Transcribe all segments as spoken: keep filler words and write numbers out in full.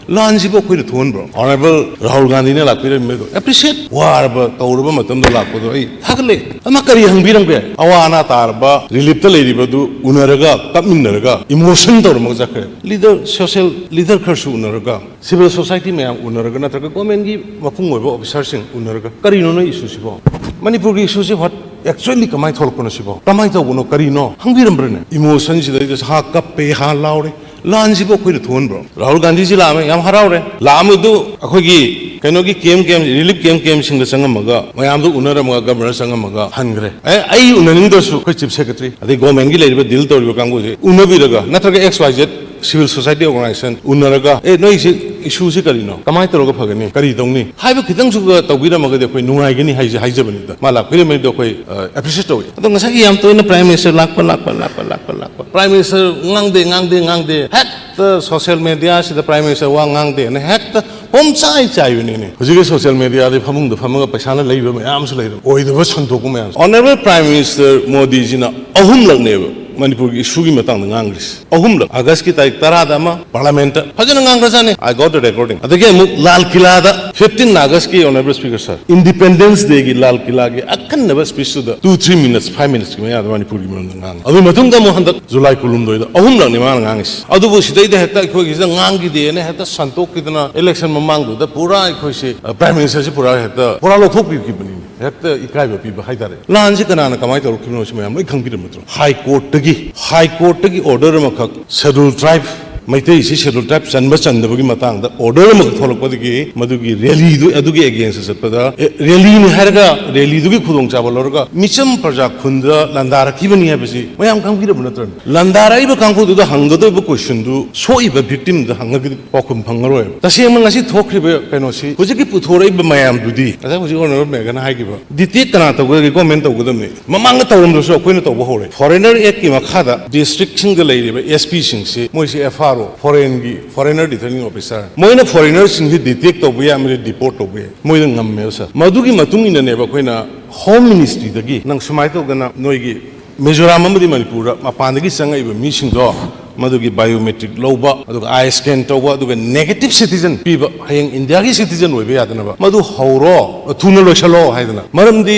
ꯂꯥꯟꯁꯤꯕꯨ ꯑꯩꯈꯣꯏꯅ ꯊꯣꯛꯍꯟꯕ꯭ꯔꯣ? ꯑꯣꯅꯔꯦꯕꯜ ꯔꯥꯍꯨꯜ ꯒꯥꯟꯙꯤꯅ ꯂꯥꯛꯄꯤꯔꯝꯃꯤꯗꯣ ꯑꯦꯄ꯭ꯔꯤꯁꯤꯌꯦꯠ ꯋꯥꯔꯕ ꯇꯧꯔꯕ ꯃꯇꯝꯗ ꯂꯥꯛꯄꯗꯣ ꯑꯩ ꯊꯥꯒꯠꯂꯦ꯫ ꯑꯃ ꯀꯔꯤ ꯍꯪꯕꯤꯔꯝꯒꯦ? ꯑꯋꯥ ꯑꯅꯥ ꯇꯥꯔꯕ ꯔꯤꯂꯤꯞꯇ ꯂꯩꯔꯤꯕꯗꯨ ꯎꯅꯔꯒ ꯀꯞꯃꯤꯟꯅꯔꯒ ꯏꯃꯣꯁꯟ ꯇꯧꯔꯝꯃꯒ ꯆꯠꯈ꯭ꯔꯦ꯫ ꯂꯤꯗꯔ, ꯁꯣꯁꯤꯌꯦꯜ ꯂꯤꯗꯔ ꯈꯔꯁꯨ ꯎꯅꯔꯒ, ꯁꯤꯚꯤꯜ ꯁꯣꯁꯥꯏꯇꯤ ꯃꯌꯥꯝ ꯎꯅꯔꯒ, ꯅꯠꯇ꯭ꯔꯒ ꯒꯣꯔꯃꯦꯟꯒꯤ ꯃꯄꯨꯡ ꯑꯣꯏꯕ ꯑꯣꯐꯤꯁꯥꯔꯁꯤꯡ ꯎꯅꯔꯒ, ꯀꯔꯤꯅꯣ ꯅꯣꯏ ꯏꯁꯨꯁꯤꯕꯣ? ꯃꯅꯤꯄꯨꯔꯒꯤ ꯏꯁꯨꯁꯤ what actually ꯀꯃꯥꯏꯅ ꯊꯣꯛꯂꯛꯄꯅꯣ ꯁꯤꯕꯣ? ꯀꯃꯥꯏꯅ ꯇꯧꯕꯅꯣ? ꯀꯔꯤꯅꯣ? ꯍꯪꯕꯤꯔꯝꯕ꯭ꯔꯅꯦ? ꯏꯃꯣꯁꯟꯁꯤꯗꯩꯗ ꯍꯥ ꯀꯞꯄꯦ, ꯍꯥ ꯂꯥꯎꯔꯦ꯫ ꯂꯥꯟꯁꯤꯕꯨ ꯑꯩꯈꯣꯏꯅ ꯊꯣꯛꯍꯟꯕ꯭ꯔꯣ? ꯔꯥꯍꯨꯜ ꯒꯥꯟꯙꯤꯁꯤ ꯂꯥꯛꯑꯝꯃꯦ, ꯌꯥꯝ ꯍꯔꯥꯎꯔꯦ꯫ ꯂꯥꯛꯑꯝꯕꯗꯨ ꯑꯩꯈꯣꯏꯒꯤ ꯀꯩꯅꯣꯒꯤ ꯀꯦꯝ ꯀꯦꯝ, ꯔꯤꯂꯤꯐ ꯀꯦꯝ ꯀꯦꯝꯁꯤꯡꯗ ꯆꯪꯉꯝꯃꯒ, ꯃꯌꯥꯝꯗꯣ ꯎꯅꯔꯝꯃꯒ, ꯒꯚꯔꯅꯔ ꯆꯪꯉꯝꯃꯒ ꯍꯟꯈ꯭ꯔꯦ꯫ ꯑꯦ, ꯑꯩ ꯎꯅꯅꯤꯡꯗ꯭ꯔꯁꯨ ꯑꯩꯈꯣꯏ ꯆꯤꯐ ꯁꯦꯀ꯭ꯔꯦꯇꯔꯤ, ꯑꯗꯩ ꯒꯣꯔꯃꯦꯟꯒꯤ ꯂꯩꯔꯤꯕ ꯗꯤꯜ ꯇꯧꯔꯤꯕ ꯀꯥꯡꯕꯨꯁꯦ ꯎꯅꯕꯤꯔꯒ, ꯅꯠꯇ꯭ꯔꯒ X Y Z civil society organisation ꯎꯅꯔꯒ, "ꯑꯦ, ꯅꯣꯏꯁꯤ ꯏꯁꯨꯁꯤ ꯀꯔꯤꯅꯣ? ꯀꯃꯥꯏꯅ ꯇꯧꯔꯒ ꯐꯒꯅꯤ? ꯀꯔꯤ ꯇꯧꯅꯤ?" ꯍꯥꯏꯕ ꯈꯤꯇꯪꯁꯨꯒ ꯇꯧꯕꯤꯔꯝꯃꯒꯗꯤ ꯑꯩꯈꯣꯏ ꯅꯨꯡꯉꯥꯏꯒꯅꯤ ꯍꯥꯏꯁꯦ ꯍꯥꯏꯖꯕꯅꯤꯗ꯫ ꯃꯥ ꯂꯥꯛꯄꯤꯔꯝꯕꯅꯤꯗꯣ ꯑꯩꯈꯣꯏ, ꯑ, ꯑꯦꯄ꯭ꯔꯤꯁꯤꯌꯦꯠ ꯇꯧꯏ꯫ ꯑꯗꯣ ꯉꯁꯥꯏꯒꯤ ꯌꯥꯝ ꯇꯣꯏꯅ ꯄ꯭ꯔꯥꯏꯝ ꯃꯤꯅꯤꯁꯇꯔ ꯂꯥꯛꯄ, ꯂꯥꯛꯄ, ꯂꯥꯛꯄ, ꯂꯥꯛꯄ, ꯂꯥꯛꯄ꯫ ꯄ꯭ꯔꯥꯏꯝ ꯃꯤꯅꯤꯁꯇꯔ ꯉꯥꯡꯗꯦ, ꯉꯥꯡꯗꯦ, ꯉꯥꯡꯗꯦ꯫ ꯍꯦꯛꯇ ꯁꯣꯁꯤꯌꯦꯜ ꯃꯦꯗꯤꯌꯥꯁꯤꯗ ꯄ꯭ꯔꯥꯏꯝ ꯃꯤꯅꯤꯁꯇꯔ ꯋꯥ ꯉꯥꯡꯗꯦꯅ ꯍꯦꯛꯇ ꯄꯣꯝꯆꯥꯏ ꯆꯥꯏꯕꯅꯤꯅꯦ꯫ ꯍꯧꯖꯤꯛꯀꯤ ꯁꯣꯁꯤꯌꯦꯜ ꯃꯦꯗꯤꯌꯥꯗꯤ ꯐꯃꯨꯡꯗ ꯐꯝꯃꯒ ꯄꯩꯁꯥꯅ ꯂꯩꯕ ꯃꯌꯥꯝ ꯑꯃꯁꯨ ꯂꯩꯔꯦ꯫ ꯑꯣꯏꯗꯕ ꯁꯟꯗꯣꯛꯄ ꯃꯌꯥꯝ꯫ ꯑꯣꯅꯔꯦꯕꯜ ꯄ꯭ꯔꯥꯏꯝ ꯃꯤꯅꯤꯁꯇꯔ ꯃꯣꯗꯤꯖꯤꯅ ꯑꯍꯨꯝꯂꯛꯅꯦꯕ ꯃꯅꯤꯄꯨꯔꯒꯤ ꯏꯁꯨꯒꯤ ꯃꯇꯥꯡꯗ ꯉꯥꯡꯈ꯭ꯔꯤꯁꯦ꯫ ꯑꯍꯨꯝꯂꯛ꯫ ꯑꯥꯒꯁꯀꯤ ꯇꯥꯔꯤꯛ ꯇꯔꯥꯗ ꯑꯃ, ꯄꯥꯔꯂꯥꯃꯦꯟꯠꯇ ꯐꯖꯅ ꯉꯥꯡꯈ꯭ꯔꯖꯥꯠꯅꯤ꯫ I got the recording꯫ ꯑꯗꯒꯤ ꯑꯃꯨꯛ ꯂꯥꯜ ꯀꯤꯂꯥꯗ, fifteen ꯑꯥꯒꯁꯀꯤ, ꯑꯣꯅꯔꯦꯕꯜ ꯁ꯭ꯄꯤꯀꯔ ꯁꯥꯔ, ꯏꯟꯗꯤꯄꯦꯟꯗꯦꯟꯁ ꯗꯦꯒꯤ ꯂꯥꯜ ꯀꯤꯂꯥꯒꯤ ꯑꯀꯟꯅꯕ ꯁ꯭ꯄꯤꯆꯇꯨꯗ two three minutes, five minutes ꯀꯤ ꯃꯌꯥꯗ ꯃꯅꯤꯄꯨꯔꯒꯤ ꯃꯔꯝꯗ ꯉꯥꯡꯉꯤ꯫ ꯑꯗꯨꯒꯤ ꯃꯇꯨꯡꯗ ꯑꯃꯨꯛ ꯍꯟꯗꯛ ꯖꯨꯂꯥꯏ ꯀꯨꯟꯍꯨꯝꯗꯣꯏꯗ ꯑꯍꯨꯝꯂꯛꯅꯤ ꯃꯥꯅ ꯉꯥꯡꯉꯤꯁꯦ꯫ ꯑꯗꯨꯕꯨ ꯁꯤꯗꯩꯗ ꯍꯦꯛꯇ ꯑꯩꯈꯣꯏꯒꯤꯁꯤꯗ ꯉꯥꯡꯈꯤꯗꯦꯅ ꯍꯦꯛꯇ ꯁꯟꯇꯣꯛꯈꯤꯗꯅ, ꯏꯂꯦꯛꯁꯟ ꯃꯃꯥꯡꯗꯨꯗ ꯄꯨꯔꯥ ꯑꯩꯈꯣꯏꯁꯤ, ꯑ, ꯄ꯭ꯔꯥꯏꯝ ꯃꯤꯅꯤꯁꯇꯔꯁꯤ ꯄꯨꯔꯥ ꯍꯦꯛꯇ ꯄꯨꯔꯥ ꯂꯧꯊꯣꯛꯄꯤꯈꯤꯕꯅꯤ꯫ ꯍꯦꯛꯇ ꯏꯀꯥꯏꯕ ꯄꯤꯕ ꯍꯥꯏꯇꯥꯔꯦ꯫ ꯂꯥꯟꯁꯤ ꯀꯅꯥꯅ ꯀꯃꯥꯏꯅ ꯇꯧꯔꯛꯈꯤꯕꯅꯣ ꯁꯤ ꯃꯌꯥꯝ ꯂꯣꯏ ꯈꯪꯕꯤꯔꯕ ꯅꯠꯇ꯭ꯔꯣ? ꯍꯥꯏ ꯀꯣꯔꯠꯇꯒꯤ, ꯍꯥꯏ ꯀꯣꯔꯠꯇꯒꯤ ꯑꯣꯔꯗꯔ ꯑꯃꯈꯛ ꯁꯦꯗꯨꯜ ꯇ꯭ꯔꯥꯏꯕ, ꯃꯩꯇꯩꯁꯤ ꯁꯦꯗꯨꯜ ꯇ꯭ꯔꯥꯏꯕ ꯆꯟꯕ ꯆꯟꯗꯕꯒꯤ ꯃꯇꯥꯡꯗ ꯑꯣꯔꯗꯔ ꯑꯃꯈꯛ ꯊꯣꯛꯂꯛꯄꯗꯒꯤ ꯃꯗꯨꯒꯤ ꯔꯦꯂꯤꯗꯨ, ꯑꯗꯨꯒꯤ ꯑꯦꯒꯦꯟꯁꯇ ꯆꯠꯄꯗ, ꯑꯦ, ꯔꯦꯂꯤꯅꯤ ꯍꯥꯏꯔꯒ ꯔꯦꯂꯤꯗꯨꯒꯤ ꯈꯨꯗꯣꯡꯆꯥꯕ ꯂꯧꯔꯒ ꯃꯤꯆꯝ ꯄ꯭ꯔꯖꯥ ꯈꯨꯟꯗ ꯂꯥꯟꯗꯥꯔꯛꯈꯤꯕꯅꯤ ꯍꯥꯏꯕꯁꯤ ꯃꯌꯥꯝ ꯈꯪꯕꯤꯔꯕ ꯅꯠꯇ꯭ꯔꯅꯦ? ꯂꯥꯟꯗꯥꯔꯛꯏꯕ ꯀꯥꯡꯕꯨꯗꯨꯗ ꯍꯪꯒꯗꯧꯔꯤꯕ ꯀꯣꯏꯁꯟꯗꯨ ꯁꯣꯛꯏꯕ ꯚꯤꯛꯇꯤꯝꯗ ꯍꯪꯉꯒꯗꯤ ꯄꯥꯎꯈꯨꯝ ꯐꯪꯉꯔꯣꯏꯕ꯫ ꯇꯁꯦꯡꯅ ꯉꯁꯤ ꯊꯣꯛꯈ꯭ꯔꯤꯕ ꯀꯩꯅꯣꯁꯤ, ꯍꯧꯖꯤꯛꯀꯤ ꯄꯨꯊꯣꯔꯛꯏꯕ ꯃꯌꯥꯝꯗꯨꯗꯤ, ꯉꯁꯥꯏ ꯍꯧꯖꯤꯛ ꯑꯣꯅꯔꯦꯕꯜ ꯃꯦꯒꯟꯅ ꯍꯥꯏꯈꯤꯕ, ꯗꯤꯇꯦꯛ ꯀꯅꯥ ꯇꯧꯒꯗꯒꯦ? ꯒꯣꯔꯃꯦꯟ ꯇꯧꯒꯗꯕꯅꯤ꯫ ꯃꯃꯥꯡꯗ ꯇꯧꯔꯝꯗ꯭ꯔꯁꯨ ꯑꯩꯈꯣꯏꯅ ꯇꯧꯕ ꯍꯧꯔꯦ꯫ ꯐꯣꯔꯦꯅꯔ ꯑꯦꯛꯀꯤ ꯃꯈꯥꯗ ꯗꯤꯁꯇ꯭ꯔꯤꯛꯁꯤꯡꯗ ꯂꯩꯔꯤꯕ ꯑꯦꯁ ꯄꯤꯁꯤꯡꯁꯤ, ꯃꯣꯏꯁꯤ ꯑꯦꯐ ꯑꯥꯔ ꯑꯣ, ꯐꯣꯔꯦꯟꯒꯤ, ꯐꯣꯔꯦꯅꯔ ꯗꯤꯇꯦꯅꯤꯡ ꯑꯣꯐꯤꯁꯥꯔ, ꯃꯣꯏꯅ ꯐꯣꯔꯦꯅꯔꯁꯤꯡꯁꯤ ꯗꯤꯇꯦꯛ ꯇꯧꯕ ꯌꯥꯏ ꯑꯃꯗꯤ ꯗꯤꯄꯣꯔꯠ ꯇꯧꯕ ꯌꯥꯏ꯫ ꯃꯣꯏꯗ ꯉꯝꯃꯦꯕ ꯁꯥꯔ꯫ ꯃꯗꯨꯒꯤ ꯃꯇꯨꯡ ꯏꯟꯅꯅꯦꯕ ꯑꯩꯈꯣꯏꯅ ꯍꯣꯝ ꯃꯤꯅꯤꯁꯇ꯭ꯔꯤꯗꯒꯤ ꯅꯪ ꯁꯨꯃꯥꯏꯅ ꯇꯧꯗꯅ ꯅꯣꯏꯒꯤ ꯃꯤꯖꯣꯔꯥꯝ ꯑꯃꯗꯤ ꯃꯅꯤꯄꯨꯔꯗ ꯃꯄꯥꯟꯗꯒꯤ ꯆꯪꯉꯛꯏꯕ ꯃꯤꯁꯤꯡꯗꯣ ꯃꯗꯨꯒꯤ biometric ꯂꯧꯕ, ꯑꯗꯨꯒ eye scan ꯇꯧꯕ, ꯑꯗꯨꯒ negative citizen ꯄꯤꯕ, ꯍꯌꯦꯡ ꯏꯟꯗꯤꯌꯥꯒꯤ citizen ꯑꯣꯏꯕ ꯌꯥꯗꯅꯕ ꯃꯗꯨ ꯍꯧꯔꯣ, ꯊꯨꯅ ꯂꯣꯏꯁꯤꯜꯂꯣ ꯍꯥꯏꯗꯅ꯫ ꯃꯔꯝꯗꯤ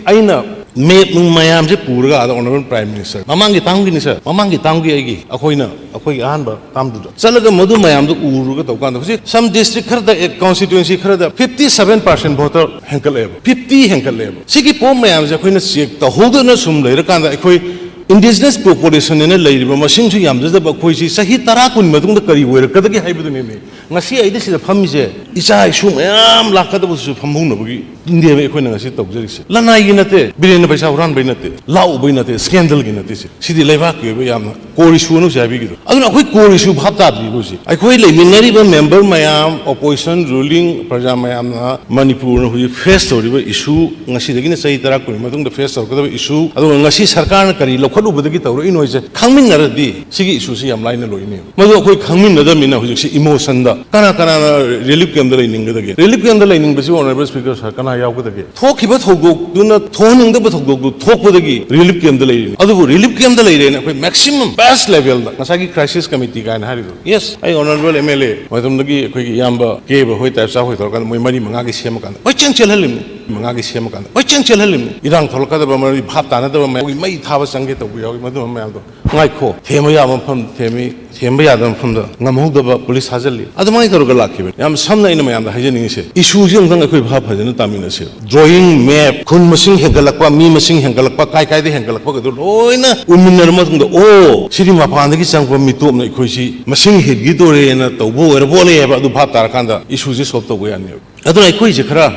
ꯑꯩꯅ map ꯅꯨꯡ ꯃꯌꯥꯝꯁꯦ ꯄꯨꯔꯒ ꯑꯥꯗ Honourable Prime Minister, ꯃꯃꯥꯡꯒꯤ termꯒꯤꯅꯤ sir, ꯃꯃꯥꯡꯒꯤ termꯒꯤ ꯑꯩꯒꯤ, ꯑꯩꯈꯣꯏꯅ, ꯑꯩꯈꯣꯏꯒꯤ ꯑꯍꯥꯟꯕ termꯗꯨꯗ ꯆꯠꯂꯒ ꯃꯗꯨ ꯃꯌꯥꯝꯗꯣ ꯎꯔꯨꯔꯒ ꯇꯧꯀꯥꯟꯗ, ꯍꯧꯖꯤꯛ some district ꯈꯔꯗ, constituency ꯈꯔꯗ fifty seven percent voter ꯍꯦꯟꯀꯠꯂꯛꯑꯦꯕ, fifty ꯍꯦꯟꯀꯠꯂꯛꯑꯦꯕ꯫ ꯁꯤꯒꯤ ꯄꯣꯠ ꯃꯌꯥꯝꯁꯦ ꯑꯩꯈꯣꯏꯅ check ꯇꯧꯍꯧꯗꯅ ꯁꯨꯝ ꯂꯩꯔꯀꯥꯟꯗ, ꯑꯩꯈꯣꯏ indigenous population ꯍꯥꯏꯅ ꯂꯩꯔꯤꯕ ꯃꯁꯤꯡꯁꯨ ꯌꯥꯝꯖꯗꯕ ꯑꯩꯈꯣꯏꯁꯤ ꯆꯍꯤ ꯇꯔꯥ ꯀꯨꯟ ꯃꯇꯨꯡꯗ ꯀꯔꯤ ꯑꯣꯏꯔꯛꯀꯗꯒꯦ ꯍꯥꯏꯕꯗꯨꯅꯦꯃꯤ꯫ ꯉꯁꯤ ꯑꯩꯗꯤ ꯁꯤꯗ ꯐꯝꯃꯤꯁꯦ ꯏꯆꯥ ꯏꯁꯨ ꯃꯌꯥꯝ ꯂꯥꯛꯀꯗꯕꯁꯨ ꯐꯝꯍꯧꯅꯕꯒꯤ ꯏꯟꯗꯤꯌꯥꯗ ꯑꯩꯈꯣꯏꯅ ꯉꯁꯤ ꯇꯧꯖꯔꯤꯁꯦ꯫ ꯂꯅꯥꯏꯒꯤ ꯅꯠꯇꯦ, ꯕꯤꯔꯦꯟꯅ ꯄꯩꯁꯥ ꯍꯨꯔꯥꯟꯕꯩ ꯅꯠꯇꯦ, ꯂꯥꯛꯎꯕꯩ ꯅꯠꯇꯦ, scandalꯒꯤ ꯅꯠꯇꯦ ꯁꯦ꯫ ꯁꯤꯗꯤ ꯂꯩꯕꯥꯛꯀꯤ ꯑꯣꯏꯕ ꯌꯥꯝꯅ core issue ꯑꯅ ꯍꯧꯖꯤꯛ ꯍꯥꯏꯕꯤꯈꯤꯗꯣ꯫ ꯑꯗꯨꯅ ꯑꯩꯈꯣꯏ core issue ꯚꯥꯞ ꯇꯥꯗ꯭ꯔꯤꯕ ꯍꯧꯖꯤꯛ꯫ ꯑꯩꯈꯣꯏ ꯂꯩꯃꯤꯟꯅꯔꯤꯕ member ꯃꯌꯥꯝ, opposition, ruling, ꯄ꯭ꯔꯖꯥ ꯃꯌꯥꯝꯅ ꯃꯅꯤꯄꯨꯔꯅ ꯍꯧꯖꯤꯛ face ꯇꯧꯔꯤꯕ issue, ꯉꯁꯤꯗꯒꯤꯅ ꯆꯍꯤ ꯇꯔꯥ ꯀꯨꯟ ꯃꯇꯨꯡꯗ face ꯇꯧꯔꯛꯀꯗꯕ issue, ꯑꯗꯨꯒ ꯉꯁꯤ ꯁꯔꯀꯥꯔꯅ ꯀꯔꯤ ꯂꯧꯈꯠꯂꯨꯕꯗꯒꯤ ꯇꯧꯔꯛꯏꯅꯣ ꯍꯥꯏꯁꯦ ꯈꯪꯃꯤꯟꯅꯔꯗꯤ ꯁꯤꯒꯤ issueꯁꯤ ꯌꯥꯝ ꯂꯥꯏꯅ ꯂꯣꯏꯅꯦꯕ꯫ ꯃꯗꯨ ꯑꯩꯈꯣꯏ ꯈꯪꯃꯤꯟꯅꯗꯕꯅꯤꯅ ꯍꯧꯖꯤꯛꯁꯤ emotionꯗ ꯀꯅꯥ ꯀꯅꯥꯅ relief campꯇ ꯂꯩꯅꯤꯡꯒꯗꯒꯦ? Relief campꯇ ꯂꯩꯅꯤꯡꯕꯁꯤ, Honourable Speaker sir, ꯀꯅꯥ ꯌꯥꯎꯒꯗꯒꯦ? ꯊꯣꯛꯈꯤꯕ ꯊꯧꯗꯣꯛꯇꯨꯅ, ꯊꯣꯛꯍꯟꯅꯤꯡꯗꯕ ꯊꯧꯗꯣꯛꯇꯨ ꯊꯣꯛꯄꯗꯒꯤ relief campꯇ ꯂꯩꯔꯤꯅꯤ꯫ ꯑꯗꯨꯕꯨ relief campꯇ ꯂꯩꯔꯦꯅ ꯑꯩꯈꯣꯏ maximum best levelꯗ ꯉꯁꯥꯏꯒꯤ crisis committee ꯀꯥꯏꯅ ꯍꯥꯏꯔꯤꯗꯣ, yes, ꯑꯩ Honourable MLA ꯃꯇꯝꯗꯒꯤ ꯑꯩꯈꯣꯏꯒꯤ ꯏꯌꯥꯝꯕ ꯀꯦꯕ ꯍꯣꯏ, ꯇꯥꯏꯞ ꯆꯥ ꯍꯣꯏ ꯇꯧꯔꯀꯥꯟꯗ ꯃꯣꯏ ꯃꯔꯤ ꯃꯉꯥꯒꯤ ꯁꯦꯝꯃꯀꯥꯟꯗ ꯀꯣꯏꯆꯦꯟ ꯆꯦꯜꯍꯜꯂꯤꯕꯅꯤ꯫ ꯃꯉꯥꯒꯤ ꯁꯦꯝꯃꯀꯥꯟꯗ ꯀꯣꯏꯆꯦꯟ ꯆꯦꯜꯍꯜꯂꯤꯕꯅꯤ꯫ ꯏꯔꯥꯡ ꯊꯣꯛꯂꯛꯀꯗꯕ ꯃꯔꯝꯗꯤ ꯚꯥꯞ ꯇꯥꯅꯗꯕ ꯃꯌꯥꯝꯒꯤ ꯃꯩ ꯊꯥꯕ ꯆꯪꯒꯦ ꯇꯧꯕ ꯌꯥꯎꯏ꯫ ꯃꯗꯨꯝꯕ ꯃꯌꯥꯝꯗꯣ ꯉꯥꯏꯈꯣ, ꯊꯦꯝꯕ ꯌꯥꯕ ꯃꯐꯝ ꯊꯦꯝꯃꯤ, ꯊꯦꯝꯕ ꯌꯥꯗꯕ ꯃꯐꯝꯗ ꯉꯝꯍꯧꯗꯕ ꯄꯨꯂꯤꯁ ꯊꯥꯖꯤꯜꯂꯤ꯫ ꯑꯗꯨꯃꯥꯏꯅ ꯇꯧꯔꯒ ꯂꯥꯛꯈꯤꯕꯅꯤ꯫ ꯌꯥꯝ ꯁꯝꯅ ꯑꯩꯅ ꯃꯌꯥꯝꯗ ꯍꯥꯏꯖꯅꯤꯡꯉꯤꯁꯦ, issueꯁꯤ ꯑꯃꯨꯛꯇꯪ ꯑꯩꯈꯣꯏ ꯚꯥꯞ ꯐꯖꯅ ꯇꯥꯃꯤꯟꯅꯁꯦ꯫ Drawing map, ꯈꯨꯟ ꯃꯁꯤꯡ ꯍꯦꯟꯒꯠꯂꯛꯄ, ꯃꯤ ꯃꯁꯤꯡ ꯍꯦꯟꯒꯠꯂꯛꯄ, ꯀꯥꯏ ꯀꯥꯏꯗ ꯍꯦꯟꯒꯠꯂꯛꯄꯒꯗꯣ ꯂꯣꯏꯅ ꯎꯃꯤꯟꯅꯔ ꯃꯇꯨꯡꯗ, ꯑꯣ, ꯁꯤꯗꯤ ꯃꯄꯥꯟꯗꯒꯤ ꯆꯪꯉꯛꯄ ꯃꯤꯇꯣꯞꯅ ꯑꯩꯈꯣꯏꯁꯤ ꯃꯁꯤꯡ ꯍꯦꯟꯈꯤꯗꯣꯔꯦꯅ ꯇꯧꯕ ꯑꯣꯏꯔꯕꯣꯠꯂꯦ ꯍꯥꯏꯕ ꯑꯗꯨ ꯚꯥꯞ ꯇꯥꯔꯀꯥꯟꯗ issueꯁꯤ solve ꯇꯧꯕ ꯌꯥꯅꯦꯕ꯫ ꯑꯗꯨꯅ ꯑꯩꯈꯣꯏꯁꯦ ꯈꯔ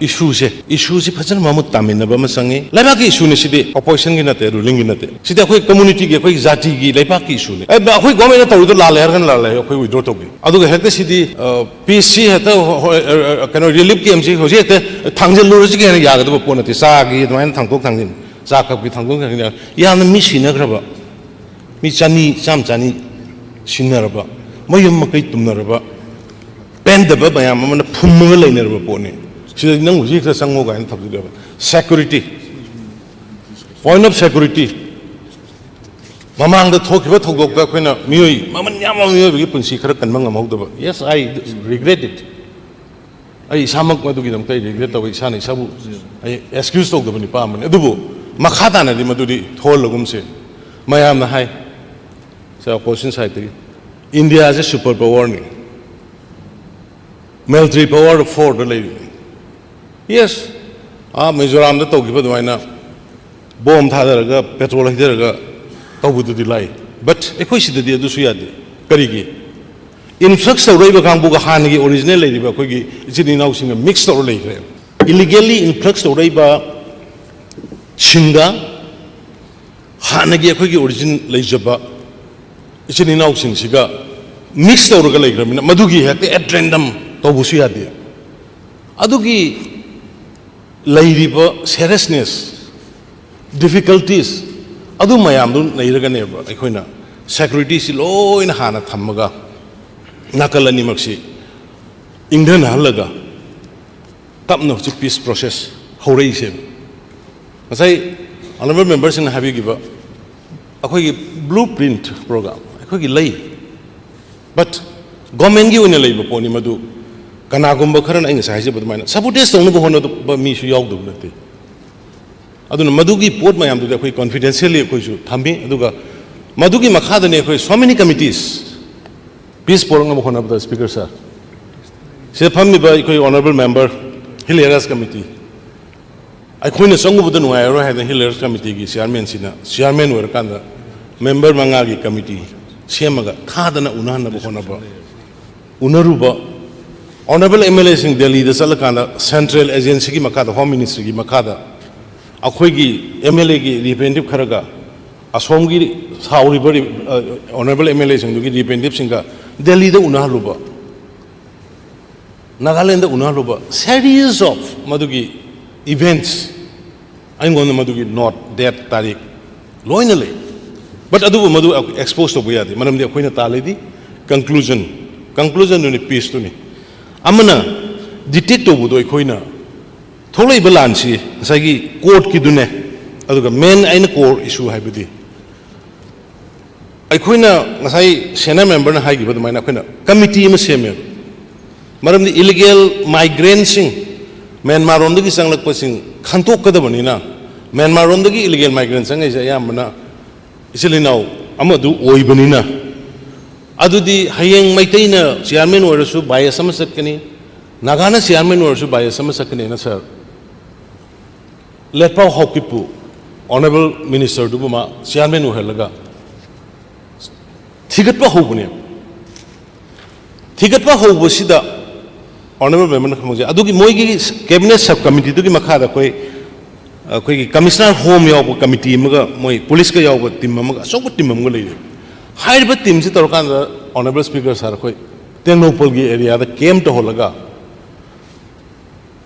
issueꯁꯦ, issueꯁꯤ ꯐꯖꯅ ꯃꯃꯨꯠ ꯇꯥꯃꯤꯟꯅꯕ ꯑꯃ ꯆꯪꯉꯤ꯫ ꯂꯩꯕꯥꯛꯀꯤ issueꯅꯤ ꯁꯤꯗꯤ, oppositionꯒꯤ ꯅꯠꯇꯦ, rulingꯒꯤ ꯅꯠꯇꯦ꯫ ꯁꯤꯗꯤ ꯑꯩꯈꯣꯏ communityꯒꯤ, ꯑꯩꯈꯣꯏꯒꯤ ꯖꯥꯇꯤꯒꯤ, ꯂꯩꯕꯥꯛꯀꯤ issueꯅꯤ꯫ ꯑꯦ, ꯑꯩꯈꯣꯏ governmentꯅ ꯇꯧꯔꯤꯗꯣ ꯂꯥꯜꯂꯦ ꯍꯥꯏꯔꯒꯅ ꯂꯥꯜꯂꯦ, ꯑꯩꯈꯣꯏ withdraw ꯇꯧꯒꯦ꯫ ꯑꯗꯨꯒ ꯍꯦꯛꯇ ꯁꯤꯗꯤ, ꯑ, peace ꯁꯤ ꯍꯦꯛꯇ ꯍꯣ-, ꯍꯣ-, ꯑ, ꯑ, ꯀꯩꯅꯣ, relief campꯁꯤ ꯍꯧꯖꯤꯛ ꯍꯦꯛꯇ ꯊꯥꯡꯖꯤꯜꯂꯨꯔꯁꯤꯒꯦ ꯍꯥꯏꯅ ꯌꯥꯒꯗꯕ ꯄꯣꯠ ꯅꯠꯇꯦ꯫ ꯆꯥꯒꯤ ꯑꯗꯨꯃꯥꯏꯅ ꯊꯥꯡꯗꯣꯛ ꯊꯥꯡꯖꯤꯟ, ꯆꯥ ꯀꯞꯀꯤ ꯊꯥꯡꯗꯣꯛ ꯊꯥꯡꯖꯤꯟ ꯌꯥꯝꯅ ꯃꯤ ꯁꯤꯅꯈ꯭ꯔꯕ, ꯃꯤ ꯆꯅꯤ, ꯆꯥꯝ ꯆꯅꯤ ꯁꯤꯟꯅꯔꯕ, ꯃꯌꯨꯝ ꯃꯀꯩ ꯇꯨꯝꯅꯔꯕ, ꯄꯦꯟꯗꯕ ꯃꯌꯥꯝ ꯑꯃꯅ ꯐꯨꯝꯃꯒ ꯂꯩꯅꯔꯕ ꯄꯣꯠꯅꯤ꯫ ꯁꯤꯗ ꯅꯪ ꯍꯧꯖꯤꯛ ꯍꯦꯛꯇ ꯆꯪꯉꯣ ꯀꯥꯏꯅ ꯊꯝꯖꯤꯜꯂꯦꯕ꯫ Security, point of security, ꯃꯃꯥꯡꯗ ꯊꯣꯛꯈꯤꯕ ꯊꯧꯗꯣꯛꯇ ꯑꯩꯈꯣꯏꯅ ꯃꯤꯑꯣꯏ ꯃꯃꯜ ꯌꯥꯝꯕ ꯃꯤꯑꯣꯏꯕꯒꯤ ꯄꯨꯟꯁꯤ ꯈꯔ ꯀꯟꯕ ꯉꯝꯍꯧꯗꯕ, yes, I regret it. ꯑꯩ ꯏꯁꯥꯃꯛ ꯃꯗꯨꯒꯤꯗꯃꯛꯇ ꯑꯩ regret ꯇꯧꯏ, ꯏꯁꯥꯅ ꯏꯁꯥꯕꯨ ꯑꯩ excuse ꯇꯧꯗꯕ ꯅꯨꯄꯥ ꯑꯃꯅꯤ꯫ ꯑꯗꯨꯕꯨ ꯃꯈꯥ ꯇꯥꯅꯗꯤ ꯃꯗꯨꯗꯤ ꯊꯣꯛꯍꯜꯂꯒꯨꯝꯁꯦ꯫ ꯃꯌꯥꯝꯅ ꯍꯥꯏ, ꯁꯤ opposition side ꯇꯒꯤ, ꯏꯟꯗꯤꯌꯥꯁꯦ super power ꯅꯤ, military power four ꯗ ꯂꯩꯔꯤꯅꯤ꯫ Yes, ꯑꯥ ꯃꯤꯖꯣꯔꯥꯝꯗ ꯇꯧꯈꯤꯕ ꯑꯗꯨꯃꯥꯏꯅ ꯕꯣꯝ ꯊꯥꯗꯔꯒ, petrol ꯍꯩꯊꯔꯒ ꯇꯧꯕꯗꯨꯗꯤ ꯂꯥꯏ, but ꯑꯩꯈꯣꯏ ꯁꯤꯗꯗꯤ ꯑꯗꯨꯁꯨ ꯌꯥꯗꯦ꯫ ꯀꯔꯤꯒꯤ? Influx ꯇꯧꯔꯛꯏꯕ ꯀꯥꯡꯕꯨꯒ ꯍꯥꯟꯅꯒꯤ original ꯂꯩꯔꯤꯕ ꯑꯩꯈꯣꯏꯒꯤ ꯏꯆꯤꯟ ꯏꯅꯥꯎꯁꯤꯡꯒ mix ꯇꯧꯔ ꯂꯩꯈ꯭ꯔꯦ꯫ Illegally influx ꯇꯧꯔꯛꯏꯕ ꯁꯤꯡꯒ ꯍꯥꯟꯅꯒꯤ ꯑꯩꯈꯣꯏꯒꯤ origin ꯂꯩꯖꯕ ꯏꯆꯤꯟ ꯏꯅꯥꯎꯁꯤꯡꯁꯤꯒ mix ꯇꯧꯔꯒ ꯂꯩꯈ꯭ꯔꯕꯅꯤꯅ, ꯃꯗꯨꯒꯤ ꯍꯦꯛꯇ at random ꯇꯧꯕꯁꯨ ꯌꯥꯗꯦ꯫ ꯑꯗꯨꯒꯤ ꯂꯩꯔꯤꯕ seriousness, difficulties ꯑꯗꯨ ꯃꯌꯥꯝꯗꯨ ꯂꯩꯔꯒꯅꯦꯕ ꯑꯩꯈꯣꯏꯅ security ꯁꯤ ꯂꯣꯏꯅ ꯍꯥꯟꯅ ꯊꯝꯃꯒ, ꯅꯥꯀꯜ ꯑꯅꯤꯃꯛꯁꯤ ꯏꯪꯊꯅꯍꯜꯂꯒ, ꯇꯞꯅ ꯍꯧꯖꯤꯛ peace process ꯍꯧꯔꯛꯏꯁꯦ꯫ ꯉꯁꯥꯏ honourable member ꯁꯤꯡꯅ ꯍꯥꯏꯕꯤꯈꯤꯕ ꯑꯩꯈꯣꯏꯒꯤ blueprint program ꯑꯩꯈꯣꯏꯒꯤ ꯂꯩ, but government ꯀꯤ ꯑꯣꯏꯅ ꯂꯩꯕ ꯄꯣꯠꯅꯤ ꯃꯗꯨ꯫ ꯀꯅꯥꯒꯨꯝꯕ ꯈꯔꯅ ꯑꯩ ꯉꯁꯥꯏ ꯍꯥꯏꯖꯕ ꯑꯗꯨꯃꯥꯏꯅ sabotage ꯇꯧꯅꯕ ꯍꯣꯠꯅꯕ ꯃꯤꯁꯨ ꯌꯥꯎꯗꯕ ꯅꯠꯇꯦ꯫ ꯑꯗꯨꯅ ꯃꯗꯨꯒꯤ ꯄꯣꯠ ꯃꯌꯥꯝꯗꯨꯗꯤ ꯑꯩꯈꯣꯏ confidentially ꯑꯩꯈꯣꯏꯁꯨ ꯊꯝꯃꯤ꯫ ꯑꯗꯨꯒ ꯃꯗꯨꯒꯤ ꯃꯈꯥꯗꯅꯤ ꯑꯩꯈꯣꯏ so many committees peace ꯄꯨꯔꯛꯅꯕ ꯍꯣꯠꯅꯕꯗ, Speaker Sir, ꯁꯤꯗ ꯐꯝꯃꯤꯕ ꯑꯩꯈꯣꯏ honourable member, Hill Areas Committee, ꯑꯩꯈꯣꯏꯅ ꯆꯪꯉꯨꯕꯗ ꯅꯨꯡꯉꯥꯏꯔꯔꯣꯏ ꯍꯥꯏꯗꯅ Hill Areas Committee ꯒꯤ chairman ꯁꯤꯅ chairman ꯑꯣꯏꯔꯀꯥꯟꯗ member ꯃꯉꯥꯒꯤ committee ꯁꯦꯝꯃꯒ ꯈꯥꯗꯅ ꯎꯅꯍꯟꯅꯕ ꯍꯣꯠꯅꯕ, ꯎꯅꯔꯨꯕ꯫ Honourable M L A ꯁꯤꯡ ꯗꯦꯜꯂꯤꯗ ꯆꯠꯂꯀꯥꯟꯗ central agency ꯒꯤ ꯃꯈꯥꯗ, Home Ministry ꯒꯤ ꯃꯈꯥꯗ ꯑꯩꯈꯣꯏꯒꯤ M L A ꯒꯤ representative ꯈꯔꯒ, ꯑꯁꯣꯝꯒꯤ ꯁꯥꯎꯔꯤꯕ ꯔꯤ-, ꯑ, honourable M L A ꯁꯤꯡꯗꯨꯒꯤ representative ꯁꯤꯡꯒ ꯗꯦꯜꯂꯤꯗ ꯎꯅꯍꯜꯂꯨꯕ, ꯅꯥꯒꯥꯂꯦꯟꯗ ꯎꯅꯍꯜꯂꯨꯕ, series of ꯃꯗꯨꯒꯤ events, ꯑꯩꯉꯣꯟꯗ ꯃꯗꯨꯒꯤ note, date, ꯇꯥꯔꯤꯛ ꯂꯣꯏꯅ ꯂꯩ꯫ But ꯑꯗꯨꯕꯨ ꯃꯗꯨ expose ꯇꯧꯕ ꯌꯥꯗꯦ, ꯃꯔꯝꯗꯤ ꯑꯩꯈꯣꯏꯅ ꯇꯥꯜꯂꯤꯗꯤ conclusion, conclusion ꯗꯨꯅꯤ, peace ꯇꯨꯅꯤ꯫ ꯑꯃꯅ detect ꯇꯧꯕꯗꯣ ꯑꯩꯈꯣꯏꯅ ꯊꯣꯛꯂꯛꯏꯕ ꯂꯥꯟꯁꯤ ꯉꯁꯥꯏꯒꯤ court ꯀꯤꯗꯨꯅꯦ, ꯑꯗꯨꯒ main ꯑꯩꯅ core issue ꯍꯥꯏꯕꯗꯤ ꯑꯩꯈꯣꯏꯅ ꯉꯁꯥꯏ senior member ꯅ ꯍꯥꯏꯈꯤꯕ ꯑꯗꯨꯃꯥꯏꯅ ꯑꯩꯈꯣꯏꯅ committee ꯑꯃ ꯁꯦꯝꯃꯦꯕ꯫ ꯃꯔꯝꯗꯤ illegal migrant ꯁꯤꯡ, ꯃ꯭ꯌꯥꯟꯃꯥꯔ ꯔꯣꯝꯗꯒꯤ ꯆꯪꯂꯛꯄꯁꯤꯡ ꯈꯟꯇꯣꯛꯀꯗꯕꯅꯤꯅ, ꯃ꯭ꯌꯥꯟꯃꯥꯔ ꯔꯣꯝꯗꯒꯤ illegal migrant ꯆꯪꯉꯛꯏꯁꯦ ꯑꯌꯥꯝꯕꯅ ꯏꯆꯤꯜ ꯏꯅꯥꯎ ꯑꯃꯗꯨ ꯑꯣꯏꯕꯅꯤꯅ, ꯑꯗꯨꯗꯤ ꯍꯌꯦꯡ ꯃꯩꯇꯩꯅ chairman ꯑꯣꯏꯔꯁꯨ bias ꯑꯃ ꯆꯠꯀꯅꯤ, ꯅꯥꯒꯥꯅ chairman ꯑꯣꯏꯔꯁꯨ bias ꯑꯃ ꯆꯠꯀꯅꯤꯅ, sir, ꯂꯦꯠꯄꯥꯎ ꯍꯥꯎꯀꯤꯞꯄꯨ honourable minister ꯗꯨꯕꯨ ꯃꯥ chairman ꯑꯣꯏꯍꯜꯂꯒ ꯊꯤꯒꯠꯄ ꯍꯧꯕꯅꯦꯕ꯫ ꯊꯤꯒꯠꯄ ꯍꯧꯕꯁꯤꯗ honourable member ꯅ ꯈꯪꯖꯩ, ꯑꯗꯨꯒꯤ ꯃꯣꯏꯒꯤ cabinet sub committee ꯗꯨꯒꯤ ꯃꯈꯥꯗ ꯑꯩꯈꯣꯏ, ꯑꯩꯈꯣꯏꯒꯤ Commissioner Home ꯌꯥꯎꯕ committee ꯑꯃꯒ, ꯃꯣꯏ police ꯀ ꯌꯥꯎꯕ team ꯑꯃꯒ, ꯑꯆꯧꯕ team ꯑꯃꯒ ꯂꯩꯔꯦ꯫ ꯍꯥꯏꯔꯤꯕ team ꯁꯤ ꯇꯧꯔꯀꯥꯟꯗ, honourable speaker sir, ꯑꯩꯈꯣꯏ ꯇꯦꯡꯅꯧꯄꯜꯒꯤ area ꯗ camp ꯇꯧꯍꯜꯂꯒ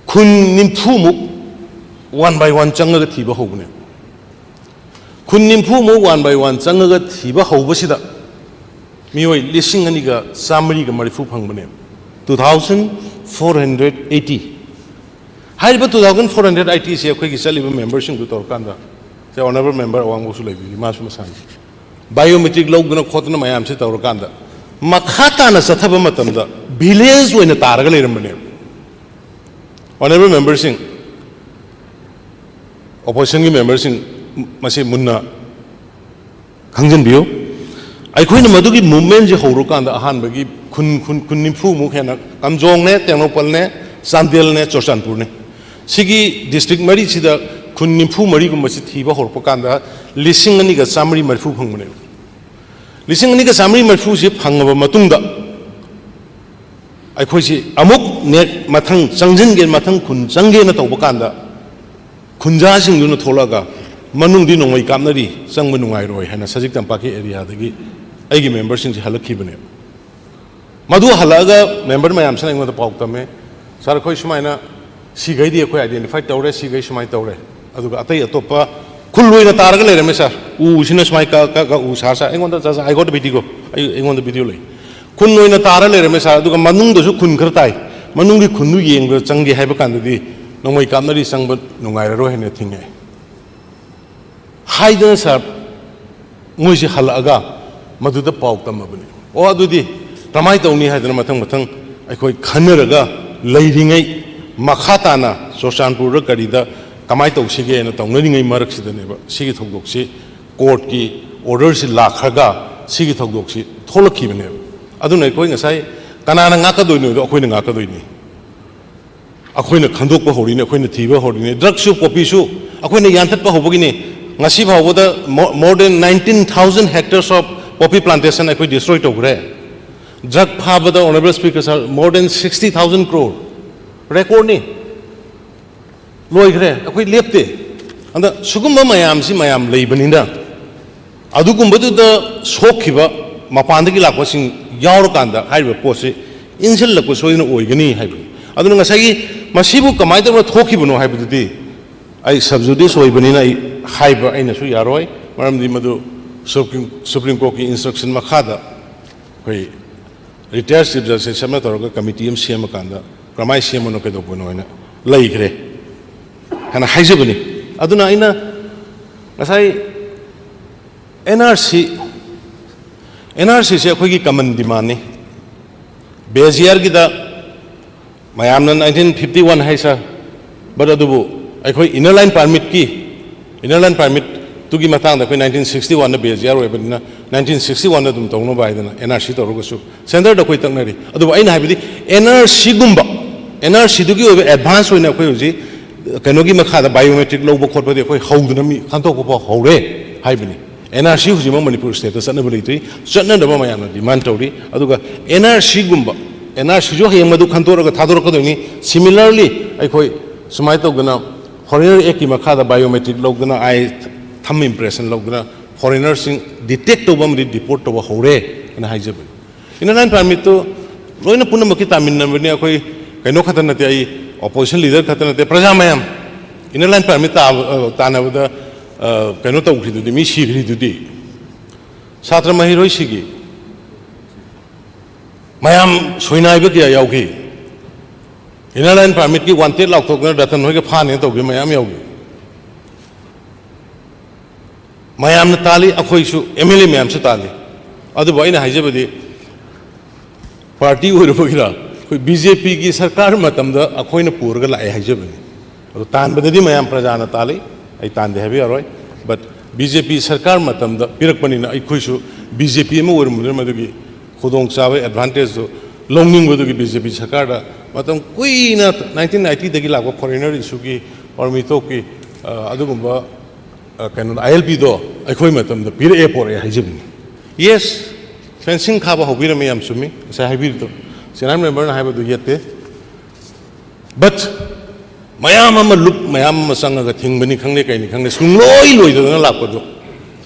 ꯈꯨꯟ ꯅꯤꯐꯨꯃꯨꯛ one by one ꯆꯪꯉꯒ ꯊꯤꯕ ꯍꯧꯕꯅꯦ꯫ ꯈꯨꯟ ꯅꯤꯐꯨꯃꯨꯛ one by one ꯆꯪꯉꯒ ꯊꯤꯕ ꯍꯧꯕꯁꯤꯗ ꯃꯤꯑꯣꯏ ꯂꯤꯁꯤꯡ ꯑꯅꯤꯒ ꯆꯥꯃꯔꯤꯒ ꯃꯔꯤꯐꯨ ꯐꯪꯕꯅꯦ, two thousand four hundred eighty꯫ ꯍꯥꯏꯔꯤꯕ two thousand four hundred eighty ꯁꯦ ꯑꯩꯈꯣꯏꯒꯤ ꯆꯠꯂꯤꯕ member ꯁꯤꯡꯗꯨ ꯇꯧꯔꯀꯥꯟꯗ, ꯁꯦ honourable member ꯑꯋꯥꯡꯕꯧꯁꯨ ꯂꯩꯕꯤꯔꯤ, ꯃꯥꯁꯨ ꯃꯁꯥꯅꯤ, biometric ꯂꯧꯗꯅ ꯈꯣꯠꯇꯅ ꯃꯌꯥꯝꯁꯦ ꯇꯧꯔꯀꯥꯟꯗ, ꯃꯈꯥ ꯇꯥꯅ ꯆꯠꯊꯕ ꯃꯇꯝꯗ village ꯑꯣꯏꯅ ꯇꯥꯔꯒ ꯂꯩꯔꯝꯕꯅꯦꯕ꯫ Honourable member ꯁꯤꯡ, opposition ꯒꯤ member ꯁꯤꯡ, ꯃꯁꯤ ꯃꯨꯟꯅ ꯈꯪꯖꯤꯟꯕꯤꯌꯨ꯫ ꯑꯩꯈꯣꯏꯅ ꯃꯗꯨꯒꯤ movement ꯁꯦ ꯍꯧꯔꯀꯥꯟꯗ ꯑꯍꯥꯟꯕꯒꯤ ꯈꯨꯟ, ꯈꯨꯟ, ꯈꯨꯟ ꯅꯤꯐꯨꯃꯨꯛ ꯍꯦꯟꯅ, ꯀꯥꯝꯖꯣꯡꯅꯦ, ꯇꯦꯡꯅꯧꯄꯜꯅꯦ, ꯆꯥꯟꯗꯦꯜꯅꯦ, ꯆꯨꯔꯆꯥꯟꯄꯨꯔꯅꯦ, ꯁꯤꯒꯤ district ꯃꯔꯤꯁꯤꯗ ꯈꯨꯟ ꯅꯤꯐꯨ ꯃꯔꯤꯒꯨꯝꯕꯁꯤ ꯊꯤꯕ ꯍꯧꯔꯛꯄ ꯀꯥꯟꯗ ꯂꯤꯁꯤꯡ ꯑꯅꯤꯒ ꯆꯥꯃꯔꯤ ꯃꯔꯤꯐꯨ ꯐꯪꯕꯅꯦꯕ꯫ ꯂꯤꯁꯤꯡ ꯑꯅꯤꯒ ꯆꯥꯃꯔꯤ ꯃꯔꯤꯐꯨꯁꯤ ꯐꯪꯉꯕ ꯃꯇꯨꯡꯗ ꯑꯩꯈꯣꯏꯁꯤ ꯑꯃꯨꯛ ꯅꯦꯛ ꯃꯊꯪ ꯆꯪꯁꯤꯟꯒꯦ, ꯃꯊꯪ ꯈꯨꯟ ꯆꯪꯒꯦꯅ ꯇꯧꯕ ꯀꯥꯟꯗ ꯈꯨꯟꯖꯥꯁꯤꯡꯗꯨꯅ ꯊꯣꯛꯂꯛꯑꯒ ꯃꯅꯨꯡꯗꯤ ꯅꯣꯡꯃꯩ ꯀꯥꯞꯅꯔꯤ, ꯆꯪꯕ ꯅꯨꯡꯉꯥꯏꯔꯣꯏ ꯍꯥꯏꯅ ꯁꯖꯤꯛ ꯇꯝꯄꯥꯛꯀꯤ area ꯗꯒꯤ ꯑꯩꯒꯤ member ꯁꯤꯡꯁꯤ ꯍꯜꯂꯛꯈꯤꯕꯅꯦꯕ꯫ ꯃꯗꯨ ꯍꯜꯂꯛꯑꯒ member ꯃꯌꯥꯝꯁꯤꯅ ꯑꯩꯉꯣꯟꯗ ꯄꯥꯎ ꯇꯝꯃꯦ, "Sir, ꯑꯩꯈꯣꯏ ꯁꯨꯃꯥꯏꯅ ꯁꯤꯈꯩꯗꯤ ꯑꯩꯈꯣꯏ identify ꯇꯧꯔꯦ, ꯁꯤꯈꯩ ꯁꯨꯃꯥꯏꯅ ꯇꯧꯔꯦ, ꯑꯗꯨꯒ ꯑꯇꯩ ꯑꯇꯣꯞꯄ ꯈꯨꯜ ꯑꯣꯏꯅ ꯇꯥꯔꯒ ꯂꯩꯔꯝꯃꯦ sir, ꯎꯁꯤꯅ ꯁꯨꯃꯥꯏꯅ ꯀꯛ, ꯀꯛ, ꯀꯛ, ꯎ ꯁꯥꯔ ꯁꯥꯔ ꯑꯩꯉꯣꯟꯗ, ꯆꯥ, ꯆꯥ, I got the video, ꯑꯩ, ꯑꯩꯉꯣꯟꯗ video ꯂꯩ, ꯈꯨꯟ ꯑꯣꯏꯅ ꯇꯥꯔ ꯂꯩꯔꯝꯃꯦ sir, ꯑꯗꯨꯒ ꯃꯅꯨꯡꯗꯁꯨ ꯈꯨꯟ ꯈꯔ ꯇꯥꯏ, ꯃꯅꯨꯡꯒꯤ ꯈꯨꯟꯗꯨ ꯌꯦꯡꯕ ꯆꯪꯒꯦ ꯍꯥꯏꯕ ꯀꯥꯟꯗꯗꯤ ꯅꯣꯡꯃꯩ ꯀꯥꯞꯅꯔꯤ, ꯆꯪꯕ ꯅꯨꯡꯉꯥꯏꯔꯔꯣꯏ" ꯍꯥꯏꯅ ꯊꯤꯡꯉꯛꯑꯦ꯫ ꯍꯥꯏꯗꯅ sir, ꯃꯣꯏꯁꯤ ꯍꯜꯂꯛꯑꯒ ꯃꯗꯨꯗ ꯄꯥꯎ ꯇꯝꯃꯕꯅꯤ꯫ ꯑꯣ, ꯑꯗꯨꯗꯤ ꯀꯃꯥꯏꯅ ꯇꯧꯅꯤ ꯍꯥꯏꯗꯅ ꯃꯊꯪ ꯃꯊꯪ ꯑꯩꯈꯣꯏ ꯈꯟꯅꯔꯒ ꯂꯩꯔꯤꯉꯩ, ꯃꯈꯥ ꯇꯥꯅ ꯆꯨꯔꯆꯥꯟꯄꯨꯔꯗ ꯀꯔꯤꯗ ꯀꯃꯥꯏꯅ ꯇꯧꯁꯤꯒꯦꯅ ꯇꯧꯅꯔꯤꯉꯩ ꯃꯔꯛꯁꯤꯗꯅꯦꯕ ꯁꯤꯒꯤ ꯊꯧꯗꯣꯛꯁꯤ, ꯀꯣꯔꯠꯀꯤ ꯑꯣꯔꯗꯔꯁꯤ ꯂꯥꯛꯈ꯭ꯔꯒ ꯁꯤꯒꯤ ꯊꯧꯗꯣꯛꯁꯤ ꯊꯣꯛꯂꯛꯈꯤꯕꯅꯦꯕ꯫ ꯑꯗꯨꯅ ꯑꯩꯈꯣꯏ ꯉꯁꯥꯏ ꯀꯅꯥꯅ ꯉꯥꯛꯀꯗꯣꯏꯅꯣꯗꯣ ꯑꯩꯈꯣꯏꯅ ꯉꯥꯛꯀꯗꯣꯏꯅꯤ꯫ ꯑꯩꯈꯣꯏꯅ ꯈꯟꯗꯣꯛꯄ ꯍꯧꯔꯤꯅꯤ, ꯑꯩꯈꯣꯏꯅ ꯊꯤꯕ ꯍꯧꯔꯤꯅꯤ꯫ ꯗ꯭ꯔꯒꯁꯨ ꯄꯣꯄꯤꯁꯨ ꯑꯩꯈꯣꯏꯅ ꯌꯥꯟꯊꯠꯄ ꯍꯧꯕꯒꯤꯅꯤ꯫ ꯉꯁꯤ ꯐꯥꯎꯕꯗ more than nineteen thousand hectares of poppy plantation ꯑꯩꯈꯣꯏ destroy ꯇꯧꯈ꯭ꯔꯦ꯫ ꯗ꯭ꯔꯒ ꯐꯥꯕꯗ, Honorable Speaker Sir, more than sixty thousand crore, ꯔꯦꯀꯣꯔꯗꯅꯤ꯫ ꯂꯣꯏꯈ꯭ꯔꯦ, ꯑꯩꯈꯣꯏ ꯂꯦꯞꯇꯦ꯫ ꯑꯗ ꯁꯤꯒꯨꯝꯕ ꯃꯌꯥꯝꯁꯤ ꯃꯌꯥꯝ ꯂꯩꯕꯅꯤꯅ, ꯑꯗꯨꯒꯨꯝꯕꯗꯨꯗ ꯁꯣꯛꯈꯤꯕ ꯃꯄꯥꯟꯗꯒꯤ ꯂꯥꯛꯄꯁꯤꯡ ꯌꯥꯎꯔꯀꯥꯟꯗ ꯍꯥꯏꯔꯤꯕ ꯄꯣꯠꯁꯤ ꯏꯟꯁꯤꯜꯂꯛꯄ ꯁꯣꯏꯗꯅ ꯑꯣꯏꯒꯅꯤ ꯍꯥꯏꯕꯅꯤ꯫ ꯑꯗꯨꯅ ꯉꯁꯥꯏꯒꯤ ꯃꯁꯤꯕꯨ ꯀꯃꯥꯏꯅ ꯇꯧꯔꯒ ꯊꯣꯛꯈꯤꯕꯅꯣ ꯍꯥꯏꯕꯗꯨꯗꯤ ꯑꯩ ꯁꯕ ꯖꯨꯗꯤꯁ ꯑꯣꯏꯕꯅꯤꯅ ꯑꯩ ꯍꯥꯏꯕ ꯑꯩꯅꯁꯨ ꯌꯥꯔꯣꯏ, ꯃꯔꯝꯗꯤ ꯃꯗꯨ ꯁꯨꯄ꯭ꯔꯤꯝ, ꯁꯨꯄ꯭ꯔꯤꯝ ꯀꯣꯔꯠꯀꯤ ꯏꯟꯁꯇ꯭ꯔꯛꯁꯟ ꯃꯈꯥꯗ ꯑꯩꯈꯣꯏ ꯔꯤꯇꯥꯌꯔ ꯆꯤꯐ ꯖꯁꯇꯤꯁ ꯑꯃ ꯇꯧꯔꯒ ꯀꯃꯤꯇꯤ ꯑꯃ ꯁꯦꯝꯃꯀꯥꯟꯗ ꯀꯔꯝꯍꯥꯏꯅ ꯁꯦꯝꯕꯅꯣ ꯀꯩꯗꯧꯕꯅꯣ ꯍꯥꯏꯅ ꯂꯩꯈ꯭ꯔꯦ ꯍꯥꯏꯅ ꯍꯥꯏꯖꯕꯅꯤ꯫ ꯑꯗꯨꯅ ꯑꯩꯅ ꯉꯁꯥꯏ N R C, N R ꯁꯤꯁꯦ ꯑꯩꯈꯣꯏꯒꯤ ꯀꯃꯟ ꯗꯤꯃꯥꯟꯅꯤ꯫ ꯕꯦꯖꯤꯌꯥꯔꯒꯤꯗ ꯃꯌꯥꯝꯅ nineteen fifty one high sir, but ꯑꯗꯨꯕꯨ ꯑꯩꯈꯣꯏ ꯏꯟꯅꯔ ꯂꯥꯏꯟ ꯄꯥꯔꯃꯤꯠꯀꯤ, ꯏꯟꯅꯔ ꯂꯥꯏꯟ ꯄꯥꯔꯃꯤꯠꯇꯨꯒꯤ ꯃꯇꯥꯡꯗ ꯑꯩꯈꯣꯏ nineteen sixty one ꯗ ꯕꯦꯖꯤꯌꯥꯔ ꯑꯣꯏꯕꯅꯤꯅ nineteen sixty one ꯗ ꯑꯗꯨꯝ ꯇꯧꯅꯕ ꯍꯥꯏꯗꯅ ꯑꯦꯟ ꯑꯥꯔ ꯁꯤ ꯇꯧꯔꯒꯁꯨ ꯁꯦꯟꯇꯔꯗ ꯑꯩꯈꯣꯏ ꯇꯛꯅꯔꯤ꯫ ꯑꯗꯨꯕꯨ ꯑꯩꯅ ꯍꯥꯏꯕꯗꯤ ꯑꯦꯟ ꯑꯥꯔ ꯁꯤꯒꯨꯝꯕ, ꯑꯦꯟ ꯑꯥꯔ ꯁꯤꯗꯨꯒꯤ ꯑꯣꯏꯕ ꯑꯦꯗꯚꯥꯟꯁ ꯑꯣꯏꯅ ꯑꯩꯈꯣꯏ ꯍꯧꯖꯤꯛ ꯀꯩꯅꯣꯒꯤ ꯃꯈꯥꯗ ꯕꯥꯏꯑꯣꯃꯦꯇ꯭ꯔꯤꯛ ꯂꯧꯕ ꯈꯣꯠꯄꯗꯤ ꯑꯩꯈꯣꯏ ꯍꯧꯗꯅ ꯃꯤ ꯈꯟꯗꯣꯛꯄ ꯐꯥꯎ ꯍꯧꯔꯦ ꯍꯥꯏꯕꯅꯤ꯫ ꯑꯦꯟ ꯑꯥꯔ ꯁꯤ ꯍꯧꯖꯤꯛꯃꯛ ꯃꯅꯤꯄꯨꯔ ꯁ꯭ꯇꯦꯠꯇ ꯆꯠꯅꯕ ꯂꯩꯇ꯭ꯔꯤ, ꯆꯠꯅꯅꯕ ꯃꯌꯥꯝꯅ ꯗꯤꯃꯥꯟ ꯇꯧꯔꯤ꯫ ꯑꯗꯨꯒ ꯑꯦꯟ ꯑꯥꯔ ꯁꯤꯒꯨꯝꯕ, ꯑꯦꯟ ꯑꯥꯔ ꯁꯤꯁꯨ ꯍꯌꯦꯡ ꯃꯗꯨ ꯈꯟꯗꯣꯛꯑꯒ ꯊꯥꯗꯣꯔꯛꯀꯗꯣꯏꯅꯤ꯫ Similarly ꯑꯩꯈꯣꯏ ꯁꯨꯃꯥꯏꯅ ꯇꯧꯗꯅ ꯐꯣꯔꯦꯅꯔ ꯑꯦꯛꯀꯤ ꯃꯈꯥꯗ ꯕꯥꯏꯑꯣꯃꯦꯇ꯭ꯔꯤꯛ ꯂꯧꯗꯅ, ꯑꯥꯏ ꯊꯝ ꯏꯝꯄ꯭ꯔꯦꯁꯟ ꯂꯧꯗꯅ ꯐꯣꯔꯦꯅꯔꯁꯤꯡ ꯗꯤꯇꯦꯛ ꯇꯧꯕ ꯑꯃꯗꯤ ꯗꯤꯄꯣꯔꯠ ꯇꯧꯕ ꯍꯧꯔꯦ ꯍꯥꯏꯅ ꯍꯥꯏꯖꯕꯅꯤ꯫ ꯏꯟꯅꯔ ꯂꯥꯏꯟ ꯄꯥꯔꯃꯤꯠꯇꯨ ꯂꯣꯏꯅ ꯄꯨꯝꯅꯃꯛꯀꯤ ꯇꯥꯃꯤꯟꯅꯕꯅꯤ꯫ ꯑꯩꯈꯣꯏ ꯀꯩꯅꯣ ꯈꯛꯇ ꯅꯠꯇꯦ, ꯑꯩ ꯑꯣꯄꯣꯖꯤꯁꯟ ꯂꯤꯗꯔ ꯈꯛꯇ ꯅꯠꯇꯦ, ꯄ꯭ꯔꯖꯥ ꯃꯌꯥꯝ ꯏꯟꯅꯔ ꯂꯥꯏꯟ ꯄꯥꯔꯃꯤꯠ ꯇꯥꯕ, ꯑ, ꯇꯥꯟꯅꯕꯗ, ꯑ, ꯀꯩꯅꯣ ꯇꯧꯈ꯭ꯔꯤꯗꯨꯗꯤ, ꯃꯤ ꯁꯤꯈ꯭ꯔꯤꯗꯨꯗꯤ, ꯁꯥꯇ꯭ꯔ ꯃꯍꯩꯔꯣꯏ ꯁꯤꯈꯤ, ꯃꯌꯥꯝ ꯁꯣꯏꯅꯥꯏꯕ ꯀꯌꯥ ꯌꯥꯎꯈꯤ꯫ ꯏꯟꯅꯔ ꯂꯥꯏꯟ ꯄꯥꯔꯃꯤꯠꯀꯤ ꯋꯥꯟꯇꯦꯠ ꯂꯥꯎꯊꯣꯛꯇꯅ ꯔꯇꯟ ꯍꯣꯏꯒ ꯐꯥꯅꯦꯅ ꯇꯧꯈꯤꯕ ꯃꯌꯥꯝ ꯌꯥꯎꯈꯤ꯫ ꯃꯌꯥꯝꯅ ꯇꯥꯜꯂꯤ, ꯑꯩꯈꯣꯏꯁꯨ ꯑꯦꯝ ꯑꯦꯜ ꯑꯦ ꯃꯌꯥꯝꯁꯨ ꯇꯥꯜꯂꯤ꯫ ꯑꯗꯨꯕꯨ ꯑꯩꯅ ꯍꯥꯏꯖꯕꯗꯤ, ꯄꯥꯔꯇꯤ ꯑꯣꯏꯔꯨꯕꯒꯤꯔ, ꯑꯩꯈꯣꯏ ꯕꯤ ꯖꯦ ꯄꯤꯒꯤ ꯁꯔꯀꯥꯔ ꯃꯇꯝꯗ ꯑꯩꯈꯣꯏꯅ ꯄꯨꯔꯒ ꯂꯥꯛꯑꯦ ꯍꯥꯏꯖꯕꯅꯤ꯫ ꯑꯗꯣ ꯇꯥꯟꯕꯗꯗꯤ ꯃꯌꯥꯝ ꯄ꯭ꯔꯖꯥꯅ ꯇꯥꯜꯂꯤ, ꯑꯩ ꯇꯥꯟꯗꯦ ꯍꯥꯏꯕ ꯌꯥꯔꯣꯏ꯫ But ꯕꯤ ꯖꯦ ꯄꯤ ꯁꯔꯀꯥꯔ ꯃꯇꯝꯗ ꯄꯤꯔꯛꯄꯅꯤꯅ, ꯑꯩꯈꯣꯏꯁꯨ ꯕꯤ ꯖꯦ ꯄꯤ ꯑꯃ ꯑꯣꯏꯔꯝꯕꯅꯤꯅ ꯃꯗꯨꯒꯤ ꯈꯨꯗꯣꯡꯆꯥꯕ, ꯑꯦꯗꯚꯥꯟꯇꯦꯖꯇꯨ ꯂꯧꯅꯤꯡꯕꯗꯨꯒꯤ ꯕꯤ ꯖꯦ ꯄꯤ ꯁꯔꯀꯥꯔꯗ ꯃꯇꯝ ꯀꯨꯏꯅ, ꯅꯥꯏꯟꯇꯤꯟ ꯑꯥꯏꯇꯤꯗꯒꯤ ꯂꯥꯛꯄ ꯐꯣꯔꯦꯅꯔ ꯏꯁꯨꯒꯤ ꯑꯣꯔ ꯃꯤꯇꯣꯞꯀꯤ, ꯑ, ꯑꯗꯨꯒꯨꯝꯕ, ꯑ, ꯀꯩꯅꯣꯗ, ꯑꯥꯏ ꯑꯦꯜ ꯄꯤꯗꯣ ꯑꯩꯈꯣꯏ ꯃꯇꯝꯗ ꯄꯤꯔꯛꯑꯦ, ꯄꯣꯔꯛꯑꯦ ꯍꯥꯏꯖꯕꯅꯤ꯫ ꯌꯦꯁ, ꯐꯦꯟꯁꯤꯡ ꯈꯥꯕ ꯍꯧꯕꯤꯔꯝꯃꯦ, ꯌꯥꯝ ꯆꯨꯝꯃꯤ ꯉꯁꯥꯏ ꯍꯥꯏꯕꯤꯔꯤꯗꯣ꯫ ꯆꯦꯅꯥꯏ ꯃꯦꯝꯕꯔꯅ ꯍꯥꯏꯕꯗꯨ ꯌꯦꯠꯇꯦ꯫ But ꯃꯌꯥꯝ ꯑꯃ, ꯂꯨꯞ ꯃꯌꯥꯝ ꯑꯃ ꯆꯪꯉꯒ ꯊꯤꯡꯕꯅꯤ ꯈꯪꯗꯦ, ꯀꯩꯅꯤ ꯈꯪꯗꯦ, ꯁꯨꯡꯂꯣꯏ ꯂꯣꯏꯗꯗꯅ ꯂꯥꯛꯄꯗꯣ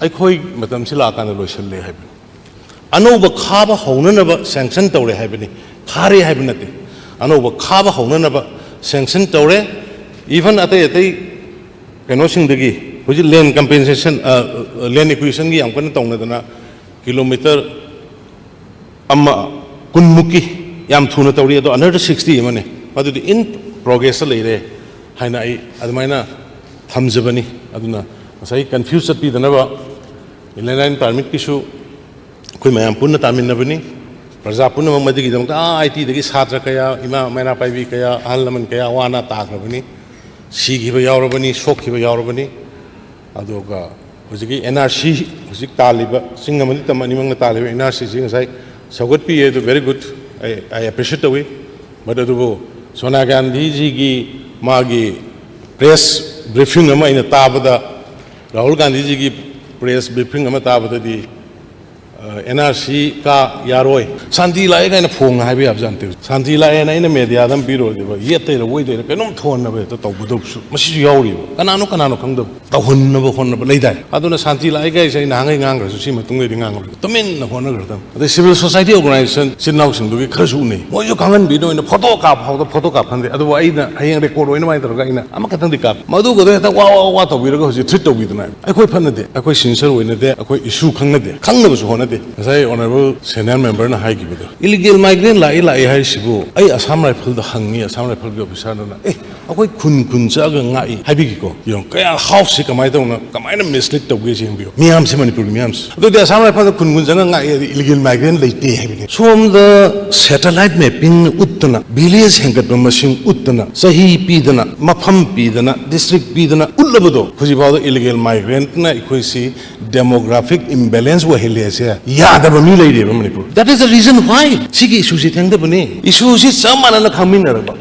ꯑꯩꯈꯣꯏ ꯃꯇꯝꯁꯤ ꯂꯥꯛꯑꯀꯥꯟꯗ ꯂꯣꯏꯁꯤꯜꯂꯦ ꯍꯥꯏꯕꯅꯤ꯫ ꯑꯅꯧꯕ ꯈꯥꯕ ꯍꯧꯅꯅꯕ ꯁꯦꯡꯁꯟ ꯇꯧꯔꯦ ꯍꯥꯏꯕꯅꯤ, ꯈꯥꯔꯦ ꯍꯥꯏꯕ ꯅꯠꯇꯦ꯫ ꯑꯅꯧꯕ ꯈꯥꯕ ꯍꯧꯅꯅꯕ ꯁꯦꯡꯁꯟ ꯇꯧꯔꯦ꯫ Even ꯑꯇꯩ ꯑꯇꯩ ꯀꯩꯅꯣꯁꯤꯡꯗꯒꯤ ꯍꯧꯖꯤꯛ ꯂꯦꯟ ꯀꯝꯄꯦꯟꯁꯦꯁꯟ, ꯂꯦꯟ ꯑꯦꯀ꯭ꯋꯤꯖꯤꯁꯟꯒꯤ ꯌꯥꯝ ꯀꯟꯅ ꯇꯧꯅꯗꯅ, ꯀꯤꯂꯣꯃꯤꯇꯔ ꯑꯃ ꯀꯨꯟꯃꯨꯛꯀꯤ ꯌꯥꯝ ꯊꯨꯅ ꯇꯧꯔꯤ, ꯑꯗꯣ another sixty ꯑꯃꯅꯦ, ꯃꯗꯨꯗꯤ in progressꯇ ꯂꯩꯔꯦ ꯍꯥꯏꯅ ꯑꯩ ꯑꯗꯨꯃꯥꯏꯅ ꯊꯝꯖꯕꯅꯤ꯫ ꯑꯗꯨꯅ ꯉꯁꯥꯏ ꯀꯟꯐ꯭ꯌꯨꯁ ꯆꯠꯄꯤꯗꯅꯕ, ꯏꯟꯂꯦꯟ ꯂꯥꯏꯟ ꯄꯥꯔꯃꯤꯠꯀꯤꯁꯨ ꯑꯩꯈꯣꯏ ꯃꯌꯥꯝ ꯄꯨꯟꯅ ꯇꯥꯃꯤꯟꯅꯕꯅꯤ꯫ ꯄ꯭ꯔꯖꯥ ꯄꯨꯝꯅꯃꯛ ꯃꯗꯨꯒꯤꯗꯃꯛꯇ ꯑꯥ ꯑꯥꯏ ꯇꯤꯗꯒꯤ ꯁꯥꯇ꯭ꯔ ꯀꯌꯥ, ꯏꯃꯥ ꯃꯩꯔꯥ ꯄꯥꯏꯕꯤ ꯀꯌꯥ, ꯑꯍꯜ ꯂꯃꯟ ꯀꯌꯥ ꯋꯥꯅ ꯇꯥꯈ꯭ꯔꯕꯅꯤ, ꯁꯤꯈꯤꯕ ꯌꯥꯎꯔꯕꯅꯤ, ꯁꯣꯛꯈꯤꯕ ꯌꯥꯎꯔꯕꯅꯤ꯫ ꯑꯗꯨꯒ ꯍꯧꯖꯤꯛꯀꯤ ꯑꯦꯟ ꯑꯥꯔ ꯁꯤ, ꯍꯧꯖꯤꯛ ꯇꯥꯜꯂꯤꯕ ꯆꯤꯡ ꯑꯃꯗꯤ ꯇꯝ ꯑꯅꯤꯃꯛꯅ ꯇꯥꯜꯂꯤꯕ ꯑꯦꯟ ꯑꯥꯔ ꯁꯤꯁꯤ ꯉꯁꯥꯏ ꯁꯧꯒꯠꯄꯤꯌꯦ, ꯑꯗꯨ very good, ꯑꯩ, I appreciate ꯇꯧꯏ꯫ But ꯑꯗꯨꯕꯨ ꯁꯣꯅꯤꯌꯥ ꯒꯥꯟꯙꯤꯖꯤꯒꯤ ꯃꯥꯒꯤ ꯄ꯭ꯔꯦꯁ ꯕ꯭ꯔꯤꯐꯤꯡ ꯑꯃ ꯑꯩꯅ ꯇꯥꯕꯗ, ꯔꯥꯍꯨꯜ ꯒꯥꯟꯙꯤꯖꯤꯒꯤ ꯄ꯭ꯔꯦꯁ ꯕ꯭ꯔꯤꯐꯤꯡ ꯑꯃ ꯇꯥꯕꯗꯗꯤ, ꯑꯦꯟ ꯑꯥꯔ ꯁꯤ ꯀꯥ ꯌꯥꯔꯣꯏ, ꯁꯥꯟꯇꯤ ꯂꯥꯛꯑꯦ ꯀꯥꯏꯅ ꯐꯣꯡꯅ ꯍꯥꯏꯕ ꯌꯥꯕꯖꯥꯠ ꯅꯠꯇꯦ꯫ ꯁꯥꯟꯇꯤ ꯂꯥꯛꯑꯦꯅ ꯑꯩꯅ ꯃꯦꯗꯤꯌꯥꯗ ꯑꯃ ꯄꯤꯔꯨꯔꯗꯤꯕ, ꯌꯦꯠꯇꯩꯔ ꯑꯣꯏꯗꯩꯔ ꯀꯩꯅꯣꯝ ꯊꯣꯟꯅꯕ ꯍꯦꯛꯇ ꯇꯧꯒꯗꯕꯁꯨ ꯃꯁꯤꯁꯨ ꯌꯥꯎꯔꯤꯕ꯫ ꯀꯅꯥꯅꯣ ꯀꯅꯥꯅꯣ ꯈꯪꯗꯕ ꯇꯧꯍꯟꯅꯕ ꯍꯣꯠꯅꯕ ꯂꯩꯗꯥꯏ꯫ ꯑꯗꯨꯅ ꯁꯥꯟꯇꯤ ꯂꯥꯛꯑꯦ ꯀꯥꯏꯁꯦ ꯑꯩ ꯅꯍꯥꯟꯈꯩ ꯉꯥꯡꯈ꯭ꯔꯁꯨ ꯁꯤ ꯃꯇꯨꯡꯗꯩꯗꯤ ꯉꯥꯡꯉꯔꯣꯏ꯫ ꯇꯨꯃꯤꯟꯅ ꯍꯣꯠꯅꯈ꯭ꯔꯗꯕꯅꯤ꯫ ꯑꯗꯩ ꯁꯤꯚꯤꯜ ꯁꯣꯁꯥꯏꯇꯤ ꯑꯣꯔꯒꯅꯥꯏꯖꯦꯁꯟ ꯏꯆꯤꯟ ꯏꯅꯥꯎꯁꯤꯡꯗꯨꯒꯤ ꯈꯔꯁꯨ ꯎꯅꯩ꯫ ꯃꯣꯏꯁꯨ ꯈꯪꯍꯟꯕꯤꯗꯣꯏꯅ ꯐꯣꯇꯣ ꯀꯥꯞꯄ ꯐꯥꯎꯗ ꯐꯣꯇꯣ ꯀꯥꯞꯍꯟꯗꯦ꯫ ꯑꯗꯨꯕꯨ ꯑꯩꯅ ꯍꯌꯦꯡ ꯔꯦꯀꯣꯔꯗ ꯑꯣꯏꯅꯃꯥꯏꯅ ꯇꯧꯔꯒ ꯑꯩꯅ ꯑꯃꯈꯛꯇꯪꯗꯤ ꯀꯥꯞꯄꯤ꯫ ꯃꯗꯨꯒꯗꯣ ꯍꯦꯛꯇ ꯋꯥ ꯋꯥ ꯋꯥ ꯇꯧꯕꯤꯔꯒ ꯍꯧꯖꯤꯛ ꯇ꯭ꯔꯤꯠ ꯇꯧꯕꯤꯗꯅ ꯑꯩꯈꯣꯏ ꯐꯠꯅꯗꯦ, ꯑꯩꯈꯣꯏ ꯁꯤꯟꯁꯔ ꯑꯣꯏꯅꯗꯦ, ꯑꯩꯈꯣꯏ ꯏꯁꯨ ꯈꯪꯅꯗꯦ, ꯈꯪꯅꯕꯁꯨ ꯍꯣꯠꯅꯗꯦ꯫ ꯉꯁꯥꯏ Honourable Senior Memberꯅ ꯍꯥꯏꯈꯤꯕꯗꯣ, ꯏꯂꯤꯒꯦꯜ ꯃꯥꯏꯒ꯭ꯔꯦꯟ ꯂꯥꯛꯏ ꯂꯥꯛꯏ ꯍꯥꯏꯁꯤꯕꯨ, ꯑꯩ ꯑꯁꯥꯝ ꯔꯥꯏꯐꯜꯗ ꯍꯪꯉꯤ, ꯑꯁꯥꯝ ꯔꯥꯏꯐꯜꯒꯤ officerꯗꯨꯅ, "ꯑꯦ, ꯑꯩꯈꯣꯏ ꯈꯨꯟ ꯈꯨꯟ ꯆꯠꯂꯒ ꯉꯥꯛꯏ" ꯍꯥꯏꯕꯤꯈꯤꯀꯣ꯫ ꯌꯦꯡꯉꯣ, ꯀꯌꯥ house ꯁꯤ ꯀꯃꯥꯏꯅ ꯇꯧꯅ, ꯀꯃꯥꯏꯅ mislead ꯇꯧꯒꯦ ꯁꯤ ꯌꯦꯡꯕꯤꯌꯨ꯫ ꯃꯤꯌꯥꯝꯁꯦ, ꯃꯅꯤꯄꯨꯔꯒꯤ ꯃꯤꯌꯥꯝꯁꯦ꯫ ꯑꯗꯨꯗꯤ ꯑꯁꯥꯝ ꯔꯥꯏꯐꯜꯗ ꯈꯨꯟ ꯈꯨꯟ ꯆꯪꯉꯒ ꯉꯥꯛꯏ ꯍꯥꯏꯗꯤ ꯏꯂꯤꯒꯦꯜ ꯃꯥꯏꯒ꯭ꯔꯦꯟ ꯂꯩꯇꯦ ꯍꯥꯏꯕꯅꯤ꯫ ꯁꯣꯝꯗ satellite mapping ꯎꯠꯇꯅ, village ꯍꯦꯟꯒꯠꯄ ꯃꯁꯤꯡ ꯎꯠꯇꯅ, ꯆꯍꯤ ꯄꯤꯗꯅ, ꯃꯐꯝ ꯄꯤꯗꯅ, district ꯄꯤꯗꯅ ꯎꯠꯂꯕꯗꯣ, ꯍꯧꯖꯤꯛꯐꯥꯎꯗ ꯏꯂꯤꯒꯦꯜ ꯃꯥꯏꯒ꯭ꯔꯦꯟꯅ ꯑꯩꯈꯣꯏꯁꯤ demographic imbalance ꯑꯣꯏꯍꯜꯂꯦꯁꯦ ꯌꯥꯗꯕ ꯃꯤ ꯂꯩꯔꯦꯕ Manipur. That is the reason why ꯁꯤꯒꯤ issue ꯁꯤ ꯊꯦꯡꯊꯕꯅꯤ꯫ Issue ꯁꯤ ꯆꯞ ꯃꯥꯟꯅꯅ ꯈꯪꯃꯤꯟꯅꯔꯕ